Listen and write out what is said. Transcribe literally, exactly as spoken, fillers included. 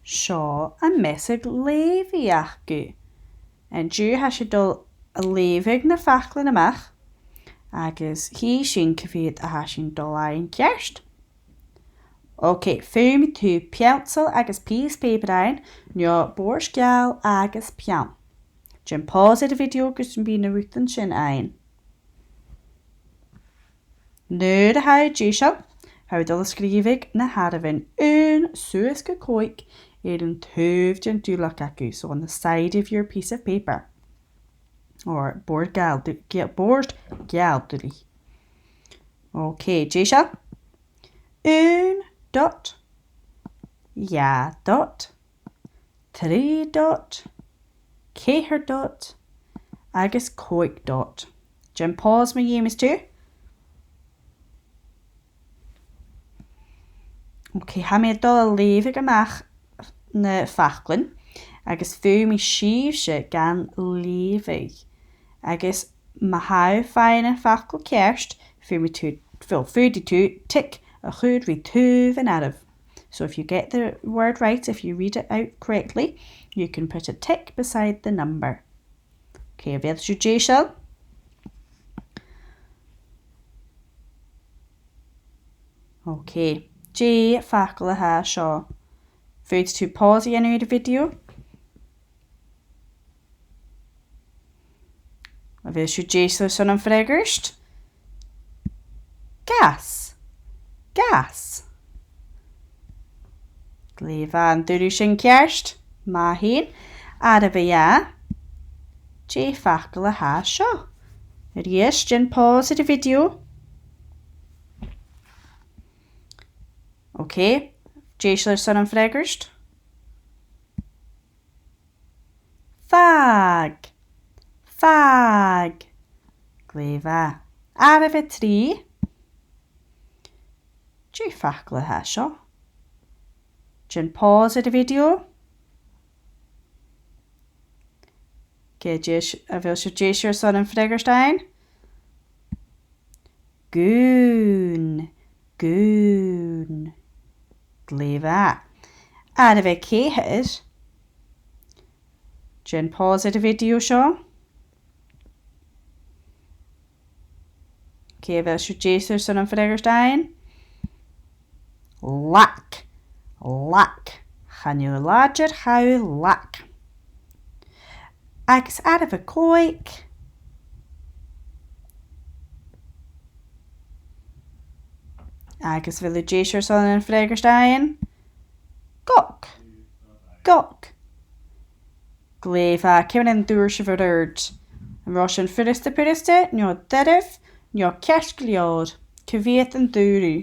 Seo am measadh leughaidh agaibh. An-diugh tha sinn a' dol a leughadh na faclan a-mach, agus chì sinn cia mheud a tha sinn a' dol a dh'fhaighinn ceart. Ok, feumaidh tu peansail agus pìos pàipear fhaighinn, no bòrd geal agus peann. Dèan pause air a' video gus am bi na rudan sin fhaighinn. Nuair a tha thu deiseil, tha thu a' dol a sgrìobhadh na h-àireamhan aon suas gu còig air an taobh den duilleag agaibh, so on the side of your piece of paper. Or bòrd geal, du-, ge-, bòrd geal, duilich. Ok, deiseil? Aon dot, dhà dot, trì dot, ceithir dot, agus còig dot. Dèan pause ma dh'fheumas tu. Ok, tha mi a' dol a leughadh a-mach na faclan, agus feumaidh sibhse gan leughadh. Agus ma tha thu a' faighinn am facal ceart, feumaidh tu, well, faodaidh tu tic a chur ri taobh an àireamh. So if you get the word right, if you read it out correctly, you can put a tick beside the number. Ok, a bheil sibh deiseil? Ok, dè am facal a tha seo? Faodaidh tu pause a dhèanamh air a' video. A bheil sibh deiseil airson an fhreagairt? Gas. Gas. Glè mhath, an d' fhuair thu sin ceart? Math fhèin. Àireamh a dhà. Dè am facal a tha seo? A-rithist, dèan pause air a' video. Ok. Deiseil airson an fhreagairt? Fàg. Fàg. Glè mhath. Àireamh a trì. Dè am facal a tha seo? Dèan pause air a' video. Ge-, dè-, a bheil sibh deiseil airson an fhreagairt fhaighinn? Gùn. Gùn. Glè mhath. Àireamh a ceithir. Dèan pause air a' video seo. Ok, a bheil sibh deiseil airson an fhreagairt fhaighinn? Lag. Lag. Chan eil làidir, tha thu lag. Agus àireamh a còig. Agus a bheil thu deiseil airson an fhreagairt fhaighinn? Gog. Gog. Glè mhath, ciamar a dh'fhuair sibh ur n-adhart? An robh sin furasta, furasta, no doirbh, no ceart gu leòr? Cia mheud an d' fhuair thu?